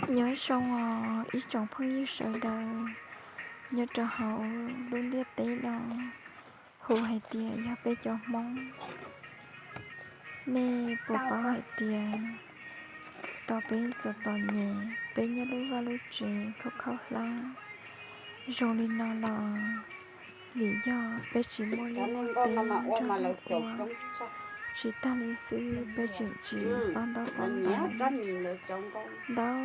Nyob zoo os ib tsoom phooj ywg sawv daws nyob rau hauv lub ntiaj teb no, hu hais tias yog peb cov Hmoob. Nej puas paub hais tias tau peb txom txom nyem, peb nyob lub vaj lub tsev khaub khaub hlab zoo li no los vim yog peb tsis muaj liaj muaj teb nrog ua, tsis tag li xwb peb tseem tsis paub ntaub paub ntawv. Ntau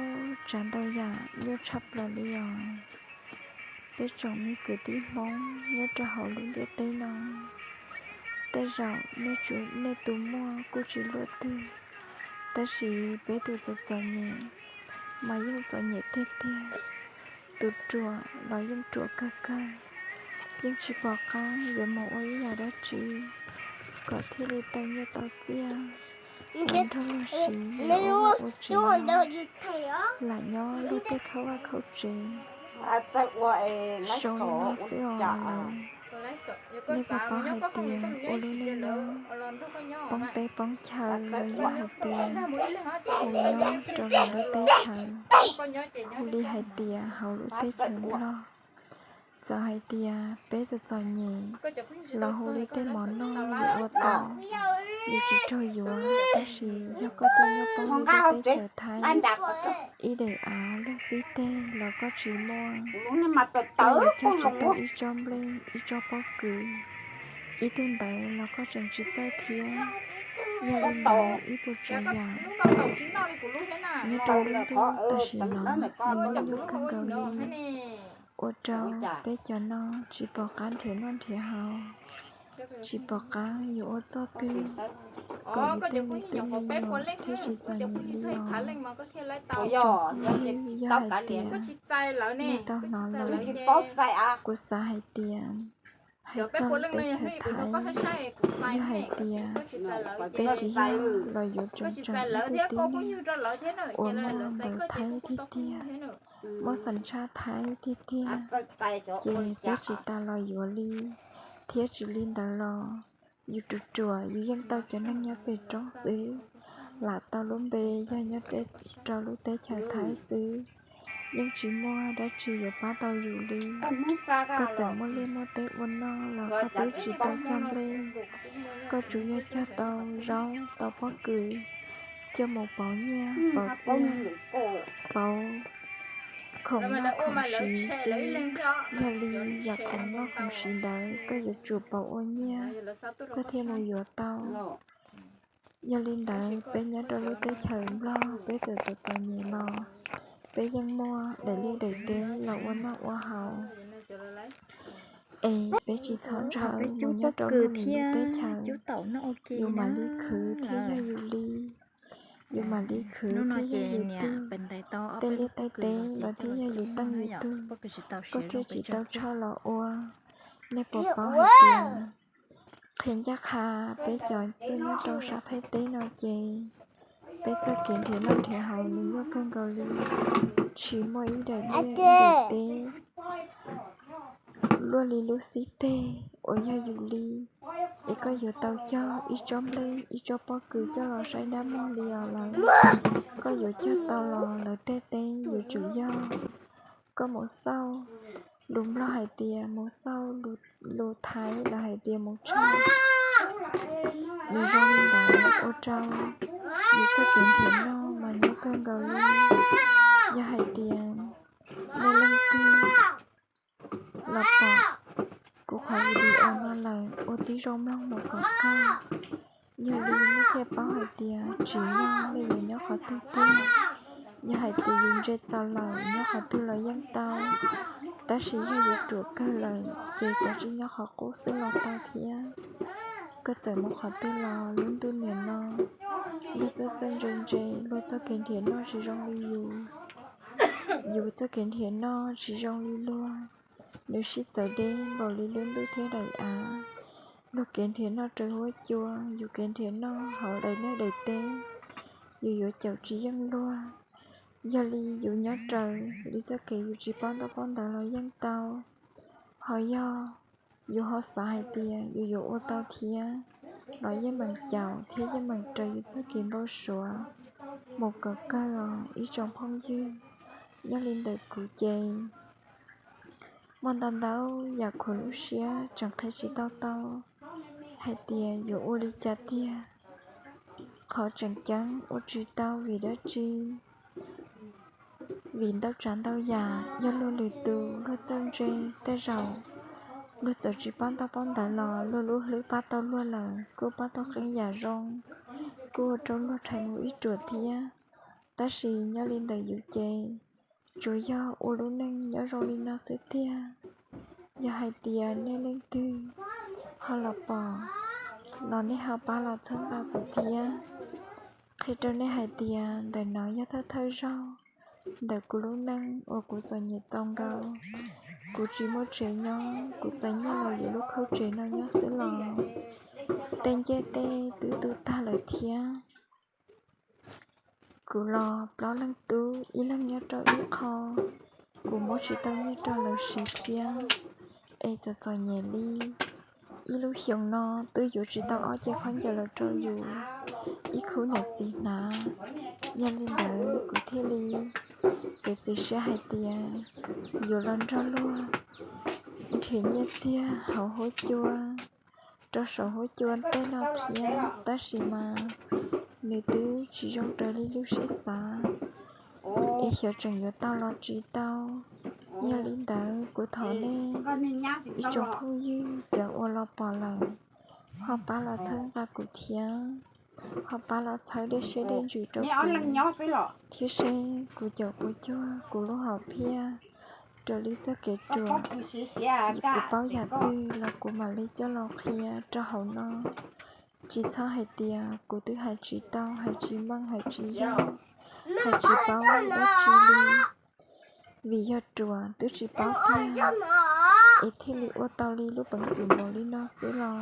tsav ntau yam nyuaj tshaj plaws li os. Peb tsoom me kwv tij Hmoob nyob rau hauv lub ntiaj teb no, tej zaum nej tsuas, nej tus muaj kuj tsis luaj twg, tab sis peb tus txom txom nyem mas yeej txom nyem tiag tiag. Tus ruam los yeej ruam kawg kawg, yeej tsis pom qab yuav mus ua ib yam dab tsi kom thiaj li tau nyiaj tau txiaj los nrog luag siv los ua tsev, lam nyob luag tej khawb vaj khawb tsev zoo li no xwb os. Nej puas paub hais tias ua lub neej nyob poob teb poob chaw los yog hais tias mus nyob rau lwm lub teb chaws, hu li hais tias hauv lub teb chaws Nplog, txawm hais tias peb txom txom nyem los hu li tej mov noj yuav ua tau, yus tsis raug yuav, tab sis yog koj tuaj nyob poob lub teb chaws Thaib ib daim av luag xib teg los koj tsis muaj, koj yuav cog tsis tau ib tsob nplej ib tsob pob kws, ib tug ntawv los koj tseem tsis txawj thiab. Yog li ntawd ib puas tsav yam nyob rau lub ntuj tam sim no nws nyuaj kawg nkaus li, ua rau peb cov no tsis pom qab nrhiav noj nrhiav haus, tsis pom qab yuav ua txoj twg kom yus tej me tub me nyuam thiaj tsis txom nyem li os. Yog hais tias nej tau hnov lawm, kuv xav hais tias hais txog teb chaws Thaib, yog hais tias peb tsis yog los yuav tseem tseem ib tug tib neeg uas muaj ntawv Thaib tiag tiag, muaj xas tshaj Thaib tiag tiag, ces peb tsis tas los yuav li. Thiab tsis li ntawd los yus ruam ruam yus yeej tau cov neeg nyob pem roob xwb, lam tau lub npe yog nyob rau lub teb chaws Thaib xwb, yeej tsis muaj dab tsi yuav pab tau yus li. Koj txawm muaj liaj muaj teb ua noj los koj twb tsis tau cog nplej, koj tsuas yog cog tau zaub tau pob kws coj mus pauv nyiaj pauv txiaj, pauv khoom noj khoom siv xwb. Yog li yam khoom noj khoom siv ntawd koj yuav tsum pauv ua nyiaj koj thiaj mus yuav tau. Yog li ntawd peb nyob rau lub teb chaws Nplog peb txawm txom txom nyem los peb yeej muaj daim liaj daim teb los ua noj ua haus. Es peb tsis txhob ntshaw mus nyob rau lwm lub teb chaws, yus mam li khwv thiaj yog yus li, yus mam li khwv thiaj yog yus tug. Tej liaj tej teb los thiaj yog yus teej yus tug, koj thiaj tsis tau tshaj los ua. Nej puas paub hais tias qhia ncaj qha peb cov tuaj nyob rau sab Thaib teb no ces peb txoj kev nrhiav noj nrhiav haus nws nyuaj kawg nkaus li, tsis muaj ib daim liaj ib daim teb luaj li lub xib teg uas yog yus li. Es koj yuav tau cog ib tsob nplej ib tsob pob kws coj los saib dab mog li os lawm. Koj yuav cog tau los lawv tej teb yuav tsum yog koj mus xauj, lus Nplog hais tias mus xauj, lus Thaib lawv hais tias mus tshaj. Nws zoo li ntawd ua rau yus txoj kev nrhiav noj mas nyuaj kawg nkaus li. Yog hais tias nej leej twg los pom kuv qhov video no lawm ua tib zoo mloog mus kom kawg. Yog li nej thiaj paub hais tias tsim nyog nej yuav nyob qhov twg tiag. Yog hais tias yus ntse txaus lawm nyob qhov twg los yeej tau, tab sis yog yuav ruam kawg lawm ces kav tsij nyob qhov qub xwb los tau thiab. Koj txawm mus qhov twg los lub ntuj niam no luag txawj txawj ntse ntse, luag txoj kev nrhiav noj tsis zoo li yus, yus txoj kev nrhiav noj tsis zoo li luag. Nws sib txawv deb npaum li lub ntuj thiab daim av. Luag kev nrhiav noj raws huab cua, yus kev nrhiav noj hauv daim liaj daim teb, yus yuav caum tsis yeej luag. Yog li yus nyob raws li txoj kev yus tsis paub ntaub paub ntawv los yeej tau. Ho yog yus ho xav hais tias yus yuav ua tau thiab los yeej meem caum thiab yeej meem raws yus txoj kev npau suav mus kom kawg os ib tsoom phooj ywg. Nyob li ntawm kuv ces muaj ntau ntau yam khuv lub siab tseem qhia tsis tau tau hais tias yuav ua li cas tiag. Qhov tseem ceeb ua tsis tau vim dab tsi? Vim ntau tsav ntau yam yog luag lwm tus luag txawj ntse, tej zaum luag txawm tsis paub ntau paub ntawv los luag lub hlwb pab tau luag lawm, kuj pab tau qee yam zoo, kuj ua rau luag rhais mus ib ruam thiab. Tab sis nyob li ntawm yus ces tsuas yog ua lub neej nyob zoo li no xwb tiag. Yog hais tias nej leej twg ho los pom los nej ho pab los txhawb nqa kuv thiab. Qhia rau nej hais tias ntawm no yog thawj thawj zaug ntawm kuv lub neej uas kuv txom nyem txaus nkaus. Kuv tsis muaj tsev nyob, kuv txais nyiaj los yuav lub khaub tsev no nyob xwb los tej ncej tej twb tu tag lawm thiab. Kuv los plaub leeg tub, ib leeg nyob rau ib qho, kuv muab tsis tau nyiaj rau lawv siv thiab, es txom txom nyem li. Ib lub xyoos no twb yuav tsis tau ob ce khaub ncaws los rau yus ib khub niam txiv hnav. Yog li ntawd kuv thiaj li txiav txim siab hais tias yuav los nrog luag nrhiav nyiaj txiag hauv huab cua rau saum huab cua tej no thiab, tab sis mas nws twb tsis zoo raws li lub siab xav, es xyov tseem yuav tau los tsis tau. Yog li ntawd kuv thov nej ib tsoom phooj ywg cov uas los pom lawm ho pab los txhawb nqa kuv thiab, ho pab los txhawb dej siab dej ntsws rau kuv thiab, seb kuv caum puas cuag kuv lub hom phiaj raws li txoj kev ruam. Kuv paub yam twg los kuv mam li coj los qhia rau hauv no. Tsis txhob hais tias kuv twb hais tsis tau, hais tsis meej, hais tsis yog, hais tsis paub dab tsi li. Vim yog ruam twb tsis paub tiag es thiaj li ua tau li lub peev xwm npaum li no xwb los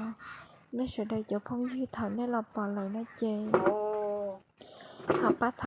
nej sawv daws cov phooj ywg thaum nej los pom lawm no ces ho pab